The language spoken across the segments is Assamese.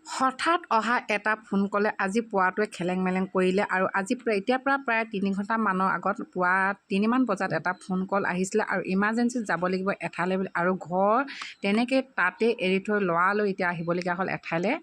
হঠাৎ অহা এটা ফোন কলে আজি পুৱাটোৱে খেলেং মেলেং কৰিলে। আৰু আজি প্ৰায় এতিয়াৰ পৰা প্ৰায় 3 ঘণ্টামানৰ আগত পুৱা 3মান বজাত এটা ফোন কল আহিছিলে আৰু ইমাৰ্জেঞ্চিত যাব লাগিব এঠাইলৈ বুলি। আৰু ঘৰ তেনেকৈ তাতে এৰি থৈ ল'ৰালৈ এতিয়া আহিবলগীয়া হ'ল এঠাইলৈ।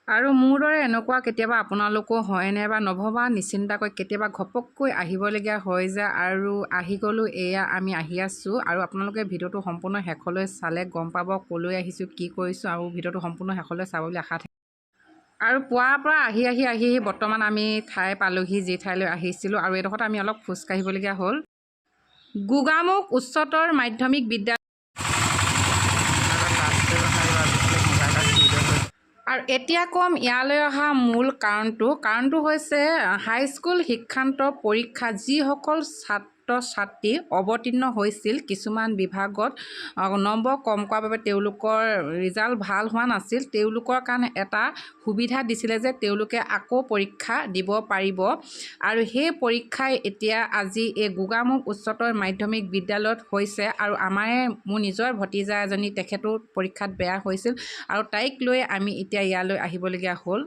আৰু মোৰ দৰে এনেকুৱা কেতিয়াবা আপোনালোকো হয়নে বা নভবা নিচিন্তাকৈ কেতিয়াবা ঘপককৈ আহিবলগীয়া হৈ যায়। আৰু আহি গ'লোঁ, এয়া আমি আহি আছোঁ। আৰু আপোনালোকে ভিডিঅ'টো সম্পূৰ্ণ শেষলৈ চালে গম পাব ক'লৈ আহিছোঁ, কি কৰিছোঁ। আৰু ভিডিঅ'টো সম্পূৰ্ণ শেষলৈ চাব বুলি আশা থাকিল। আৰু পুৱাৰ পৰা আহি আহি আহি আহি বৰ্তমান আমি ঠাই পালোহি, যি ঠাইলৈ আহিছিলোঁ। আৰু এইডোখৰত আমি অলপ খোজকাঢ়িবলগীয়া হ'ল। গোগামুখ উচ্চতৰ মাধ্যমিক বিদ্যালয়। টাচ কৰিব নোৱাৰিব আজিকালি মোবাইলত ভিডিঅ' কৰি। আৰু এতিয়া ক'ম ইয়ালৈ অহা মূল কাৰণটো। কাৰণটো হৈছে হাইস্কুল শিক্ষান্ত পৰীক্ষা যিসকল ছাত্ৰ ছাত্ৰী অৱতীৰ্ণ হৈছিল, কিছুমান বিভাগত নম্বৰ কম কৰাৰ বাবে তেওঁলোকৰ ৰিজাল্ট ভাল হোৱা নাছিল, তেওঁলোকৰ কাৰণে এটা সুবিধা দিছিলে যে তেওঁলোকে আকৌ পৰীক্ষা দিব পাৰিব। আৰু সেই পৰীক্ষাই এতিয়া আজি এই গোগামুখ উচ্চতৰ মাধ্যমিক বিদ্যালয়ত হৈছে। আৰু আমাৰে মোৰ নিজৰ ভতিজা এজনী, তেখেতো পৰীক্ষাত বেয়া হৈছিল আৰু তাইক লৈ আমি এতিয়া ইয়ালৈ আহিবলগীয়া হ'ল।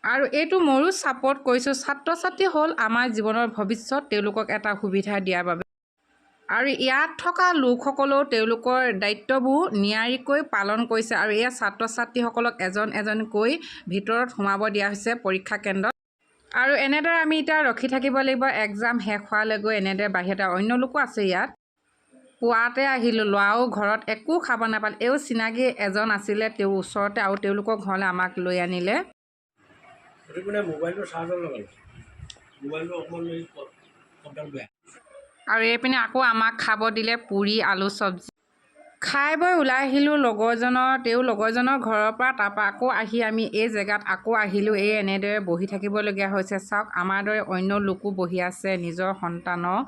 আৰু এইটো ময়ো ছাপৰ্ট কৰিছোঁ। ছাত্ৰ ছাত্ৰী হ'ল আমাৰ জীৱনৰ ভৱিষ্যত, তেওঁলোকক এটা সুবিধা দিয়াৰ বাবে। আৰু ইয়াত থকা লোকসকলেও তেওঁলোকৰ দায়িত্ববোৰ নিয়াৰিকৈ পালন কৰিছে। আৰু এয়া ছাত্ৰ ছাত্ৰীসকলক এজন এজনকৈ ভিতৰত সোমাব দিয়া হৈছে পৰীক্ষা কেন্দ্ৰত। আৰু এনেদৰে আমি এতিয়া ৰখি থাকিব লাগিব এক্সাম শেষ হোৱালৈ গৈ এনেদৰে বাহিৰতে অন্য লোকো আছে ইয়াত। পুৱাতে আহিলোঁ, ল'ৰাও ঘৰত একো খাব নাপালে। এও চিনাকি এজন আছিলে তেওঁৰ ওচৰতে আৰু তেওঁলোকৰ ঘৰলৈ আমাক লৈ আনিলে। সেইটো মানে মোবাইলটো চাৰ্জত লগালোঁ, মোবাইলটো অকণমান এই কপডাল বেয়া। আৰু এইপিনে আকৌ আমাক খাব দিলে পুৰি আলু চব্জি। খাই বৈ ওলাই আহিলোঁ লগৰজনৰ, তেওঁ লগৰজনৰ ঘৰৰ পৰা। তাৰপৰা আকৌ আহি আমি এই জেগাত আকৌ আহিলোঁ। এই এনেদৰে বহি থাকিবলগীয়া হৈছে। চাওক, আমাৰ দৰে অন্য লোকো বহি আছে নিজৰ সন্তানৰ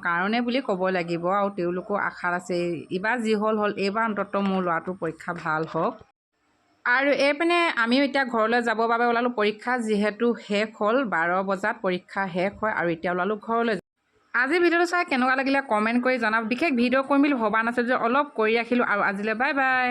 কাৰণে বুলি ক'ব লাগিব। আৰু তেওঁলোকো আশাত আছে, এইবাৰ যি হ'ল হ'ল, এইবাৰ অন্ততঃ মোৰ ল'ৰাটোৰ পৰীক্ষা ভাল হওক। আৰু এইপিনে আমিও এতিয়া ঘৰলৈ যাবৰ বাবে ওলালোঁ। পৰীক্ষা যিহেতু শেষ হ'ল, 12 বজাত পৰীক্ষা শেষ হয় আৰু এতিয়া ওলালোঁ ঘৰলৈ। আজি ভিডিঅ'টো চাই কেনেকুৱা লাগিলে কমেণ্ট কৰি জনাব। বিশেষ ভিডিঅ' কৰিম বুলি ভবা নাছিলোঁ যে অলপ কৰি ৰাখিলোঁ। আৰু আজিলৈ বাই বাই।